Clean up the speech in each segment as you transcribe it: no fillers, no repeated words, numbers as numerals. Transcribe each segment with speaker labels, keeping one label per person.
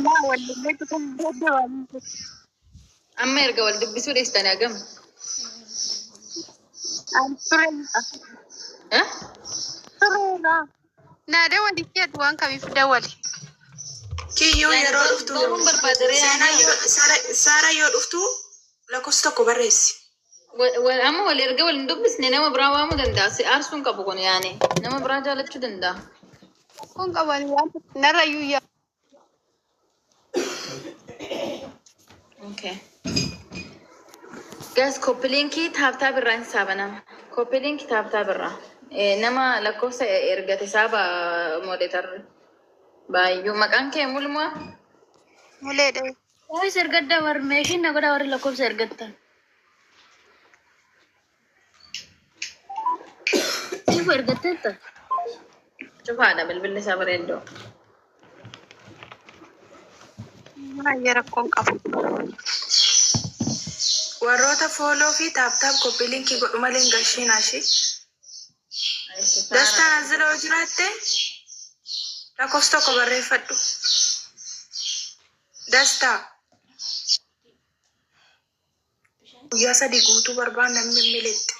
Speaker 1: Maa walillee tutuun booddee waan
Speaker 2: Amma erga wal dubbisuu dhiistanii hagam?
Speaker 1: Ani tureera.
Speaker 2: Eh?
Speaker 1: Tureera.
Speaker 3: Naa dawali ati waan kamiif dawali.
Speaker 4: Kiyyuu
Speaker 2: Yaani
Speaker 4: yeroo dhuftu
Speaker 2: baruun barbaada
Speaker 4: seenaa
Speaker 2: yaani.
Speaker 4: yoo Saara yoo dhuftu lakkoofsa tokko barreessi.
Speaker 2: Amma wal erga wal hin dubbisne nama biraa waamuu danda'a. Si aarsuun qabu kun yaani nama biraa jaalachuu danda'a.
Speaker 3: Kun qaban waan narra iyyuu yaa.
Speaker 2: Okay. Guys, copy linkii tap tap irraa hin saaba nama. Copy linkii tap tap irraa. Nama lakkoofsa ergate saaba moodetarri. Baay'uu maqaan kee mul'umaa?
Speaker 3: Muleedha.
Speaker 5: Guys, ergaddaa warri meeshiin na godhaa warri lakkoofsa ergattan. Siifu ergatteetta?
Speaker 2: Cufaadha bilbilli isaa bareedduu.
Speaker 3: Baay'ee rakkoon qabu.
Speaker 4: Warroota follow fi tap tap copy link godhu malee hin galchiinaa ishee. Dastaan as jala yoo jiraatte lakkoofsa tokko barreeffadhu. Dastaa. Guyyaa sadii guutuu barbaanna mimmiletti.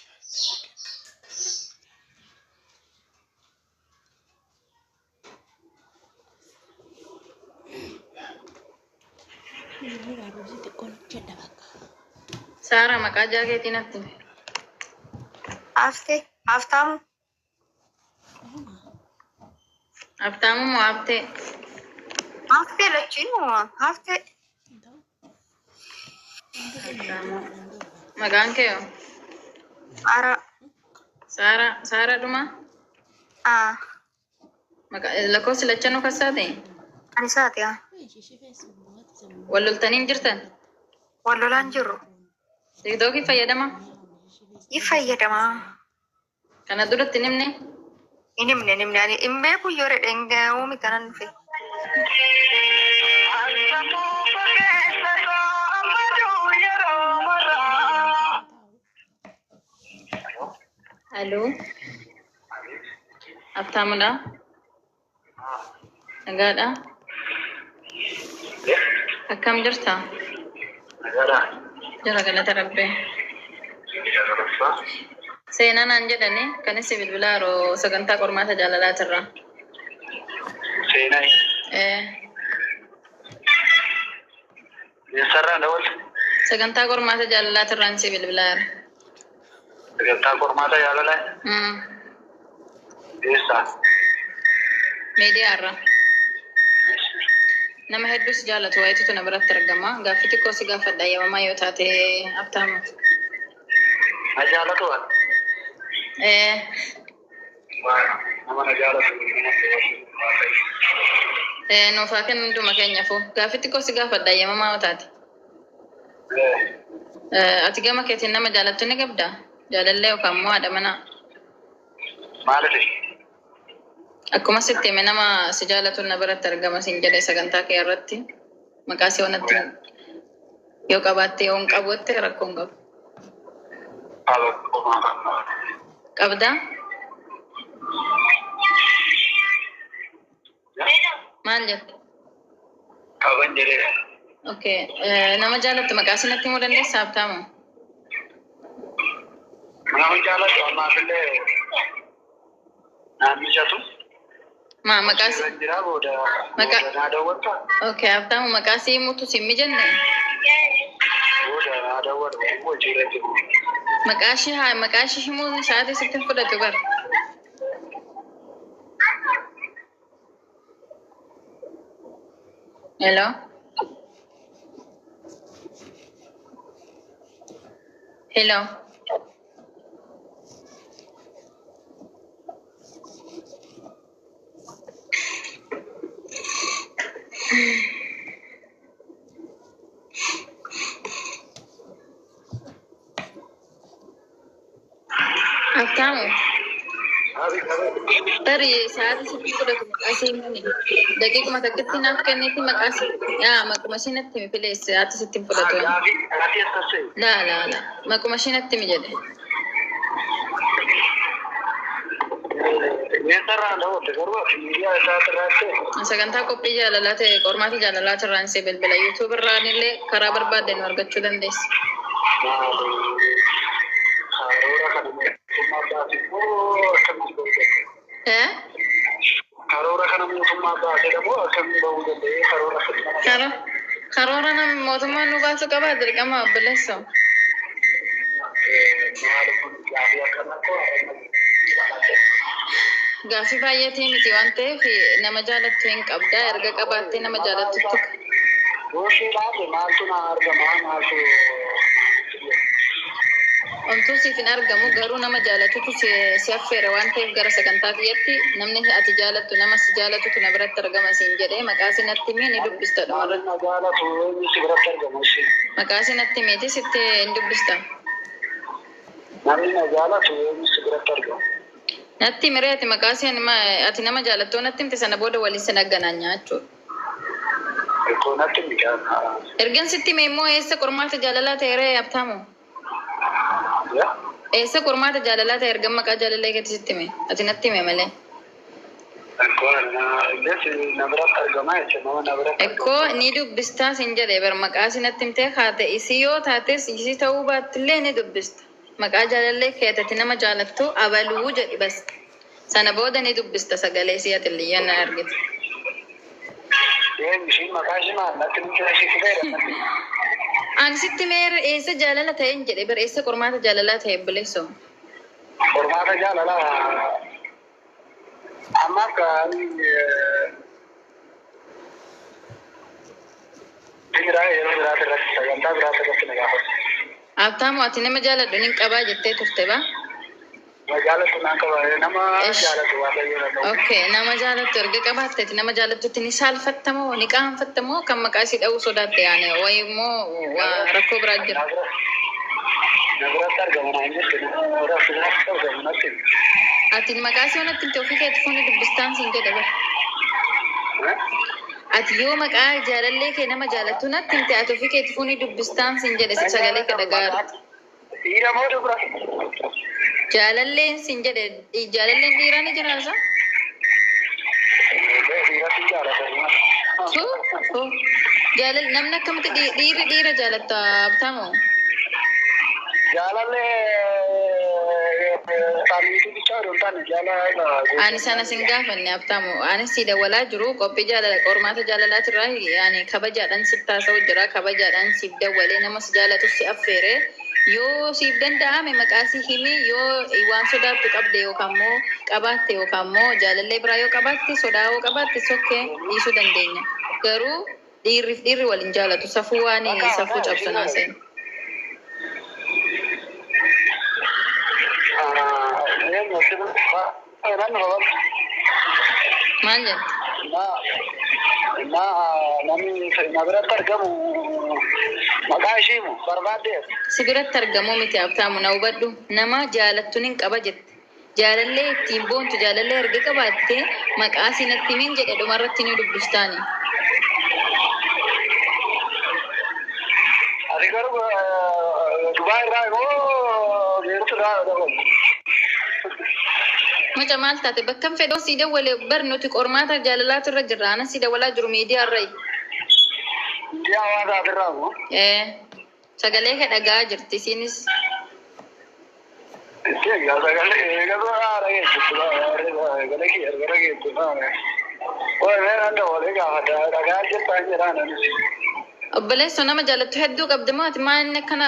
Speaker 2: Saaraa maqaa jaakeetii natti.
Speaker 1: Haftee. Haftaamu.
Speaker 2: Habtaamuu moo haftee?
Speaker 1: Haftee lachiinuma. Haftee.
Speaker 2: Habtaamuu. Maqaan kee hoo?
Speaker 1: Saaraa.
Speaker 2: Saaraa Saaraa dhumaa?
Speaker 1: Ah.
Speaker 2: Maqaa lakkoofsi lachanuu kassaa ta'e?
Speaker 1: Ani isaati haa.
Speaker 2: Wal loltanii hin jirtan?
Speaker 1: Wal lolaan jirru.
Speaker 2: Tiktookii fayyadama?
Speaker 1: Ni fayyadamaa.
Speaker 2: Kana duratti hin himne?
Speaker 1: Hin himne hin himne ani hin beeku yoo dhedheen uumi kanan dhufe.
Speaker 2: Aloo. Habtaamuudha? Nagaadha? Akkam jirta? Jira galata Rabbii. Seenaa naan jedhani kan isin bilbilaa yeroo sagantaa qormaata jaalalaatirra.
Speaker 6: Seenaa
Speaker 2: Eh,
Speaker 6: eessarraa dabalte?
Speaker 2: sagantaa qormaata jaalalaatirraan si bilbilaa jira.
Speaker 6: Sagantaa qormaata jaalalaa eessaa?
Speaker 2: Miidiyaarra. Nama hedduu si jaalatu wayiitu na biratti argama. Gaaffii xiqqoo si gaafadha eeyyamamaa yoo taate Habtaamu.
Speaker 6: Na jaalatu waan?
Speaker 2: Eh,
Speaker 6: Nama na jaalatu nama
Speaker 2: eh, nuuf haa kennu hunduma keenyaafuu. Gaaffii xiqqoo si gaafadha eeyyamamaa yoo taate. Eh, ati gama keetiin nama jaalattu ni qabdaa? Jaalallee yookaan immoo haadha manaa?
Speaker 6: Maaliif?
Speaker 2: Akkuma sitti hime nama si jaalatu na biratti argama siin jedhe sagantaa kee irratti maqaa si wanatti yoo qabaatte yoo hin qabutte rakkoo hin qabu. Qabdaa? Maal jette?
Speaker 6: Qaban jedhee.
Speaker 2: Okay. Nama jaalattu maqaa si natti himuu dandeessaa Habtaamu?
Speaker 6: Nama jaalatu ammaafillee naan mijatu.
Speaker 2: Maa maqaa si
Speaker 6: Jira booda
Speaker 2: Maqaa-
Speaker 6: booda naa dawwatta.
Speaker 2: Okay, Habtaamu maqaa si himuutu si hin mijanne?
Speaker 6: Booda naa dawwadhu hojiirra jiru.
Speaker 2: Maqaa ishee haa maqaa ishee himuun sa'aatii sitti hin fudhatu bara. Hello? Hello? Habtaamu? Tarii sa'aatii sitti fudhatu maqaa ishee himani. Daqiiquma takkitti naaf kenniti maqaa ishee. Yaa maquma ishee natti himi please sa'aatii sitti hin fudhatu.
Speaker 6: Gaafii gaafii akkas ta'e.
Speaker 2: Laa laa laa maquma ishee natti himi jedhe.
Speaker 6: Eessarraa daawwatte garuu ati miidiyaa isaa irratti
Speaker 2: Sagantaa qophii jaalalaa ta'e qormaata jaalalaa irraan si bilbila. YouTube irraan illee karaa barbaadde nu argachuu dandeessa.
Speaker 6: Maali karoora kana mootummaa baase moo akkamitti bahuu danda'e?
Speaker 2: Eh?
Speaker 6: Karoora kana mootummaa baase moo akkamitti bahuu danda'e? Karoora kana
Speaker 2: Karoora nam mootummaan nu baasu qaba dirqama obboleessoo.
Speaker 6: Maali kun gaafii akkanaa koo?
Speaker 2: Gaaffii baay'eetii miti waan ta'eef nama jaalattu hin qabdaa, erga qabaattee nama jaalattutti
Speaker 6: Goshee laate maaltu na argama, maaltu?
Speaker 2: Omtuu siif hin argamu, garuu nama jaalatutu si affeere waan ta'eef gara sagantaa kiyyatti namni ati jaalattu, nama si jaalatutu na biratti argama siin jedhee, maqaa si natti himee ni dubbista dhumarra.
Speaker 6: Namni na jaalatu eenyu si biratti argama ishee?
Speaker 2: Maqaa si natti himeeti sitti hin dubbista.
Speaker 6: Namni na jaalatu eenyu si biratti argama?
Speaker 2: Natti miree ati maqaa si ati nama jaalattuu natti himte, sana booda waliin sin agganaanyaa jechuudha.
Speaker 6: Ikkoo natti miidhaan.
Speaker 2: Ergan sitti hime immoo eessa qormaata jaalalaa ta'e ree, Habtaamu? Eessa qormaata jaalalaa ta'e ergan maqaa jaalallee keetti sitti hime? Ati natti hime malee.
Speaker 6: Ikkoo na biratti argama jechuudha, nama na biratti argama.
Speaker 2: Ekkoo ni dubbistaa sin jedhe bar, maqaa si natti himtee haate isii yoo taates isii ta'uu baattillee ni dubbista. Maqaa jaalallee keetati nama jaalattu abaluu jedhi bas. Sana booda ni dubbista sagalee si ati liyyaan na argite.
Speaker 6: Eenyu ishiin? Maqaa ishii maal? Natti himte, ishii fufeera natti.
Speaker 2: Ani sitti meera eessa jaalala ta'een jedhe bar, eessa qormaata jaalalaa ta'e, obboleessoo?
Speaker 6: Qormaata jaalalaa amma akka biraa yeroo biraati irratti, sagantaa biraati irratti na gaafatu.
Speaker 2: Habtaamu, ati nama jaaladhu nin qabaa jettee turte ba?
Speaker 6: Nama jaalatu naan qaba, nama
Speaker 2: Ish.
Speaker 6: jaalatu Waaqayyo danda'u.
Speaker 2: Okay, nama jaalattu erga qabaatteeti nama jaalattutti ni saalfattamoo, ni qaanfattamoo, kan maqaa isii dha'uu sodaatte yaane wayi immoo waa rakkoo biraa jira?
Speaker 6: Na biratti argama naan jette, na biratti argamu natti.
Speaker 2: Ati maqaa isii natti himte, ofii keetti fuuni dubbistaan siin jedhe bara. Ati yoo maqaa jaalallee kee nama jaalattu natti himte, ati ofii keetti fuuni dubbistaan siin jedhe, si sagalee kee dhaga'a.
Speaker 6: Dhiira moo dubra?
Speaker 2: Jaalalleen siin jedhe, jaalalleen dhiiraa ni jiraasa?
Speaker 6: Dhiiratti jaalata.
Speaker 2: Tu tu jaalal namni akkamitti dhiirri dhiira jaalatta, Habtaamu?
Speaker 6: Jaalallee samiitu bichaa odoo hin taane jaalala.
Speaker 2: Ani sana sin gaafanne, Habtaamu. Ani si dawwalaa jiru qophii jaalala qormaata jaalalaatirraa ani kabajaadhaan sitti haasa'u jira. Kabajaadhaan siif dawwalee nama si jaalatu si affeere. Yoo siif danda'ame maqaa si himi, yoo waan sodaattu qabde yookaan immoo qabaatte yookaan immoo jaalallee biraa yoo qabaatte, sodaa yoo qabaatte sokkee dhiisuu dandeenya. Garuu dhiirriif dhiirri waliin jaalatu, safuu waan safuu cabsu naasa'e.
Speaker 6: Eenyu namni babal'u?
Speaker 2: Maal jette?
Speaker 6: Na namni na biratti argamu maqaa ishii himu barbaaddeef.
Speaker 2: Si biratti argamuu miti, Habtaamu, na hubadhu. Nama jaalattu nin qaba jette. Jaalallee ittiin boontu, jaalallee erga qabaatte maqaa si natti himin jedhe, dhumarratti ni dubbistaani.
Speaker 6: Ati garuu Dubaay irraa immoo Beerut irraa dabalu?
Speaker 2: Muca maal taate? Bakka hin fedhoo si dawwale bar, nuti qormaata jaalalaatu irra jirra. Anas si dawwalaa jiru miidiyaa irra.
Speaker 6: Miidiyaa hawaasaa irraa moo?
Speaker 2: Ee, sagalee kee dhaga'aa jirti isiinis.
Speaker 6: Itti egaa sagalee eegatu haara geessisu sagalee kiyya gara geessisu. Oye, mee nan dabalee gaafadha, dhagaa jirtaan jedhaan anis.
Speaker 2: Obboleessoo, nama jaalattu hedduu qabdi moo ati maal inni akkana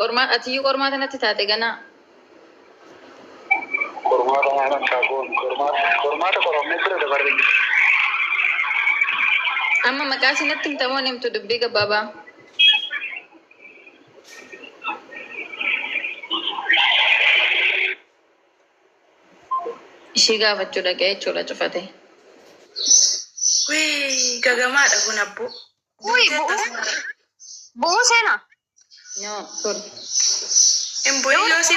Speaker 2: qormaa atiyyuu qormaata natti taate ganaa?
Speaker 6: Qormaata maalan kaagoon qormaata qormaata qoramnee bira dabarre.
Speaker 2: Amma maqaa isin natti himtamoo hin himtu, dubbii gabaabaa? Ishii gaafachuu dhaqee jechuudha cufate.
Speaker 4: Wii, gagamaadha kun abboo.
Speaker 1: Uy, bu'uu bu'uu seenaa.
Speaker 2: No, sorry.
Speaker 4: Hin bu'in yoo si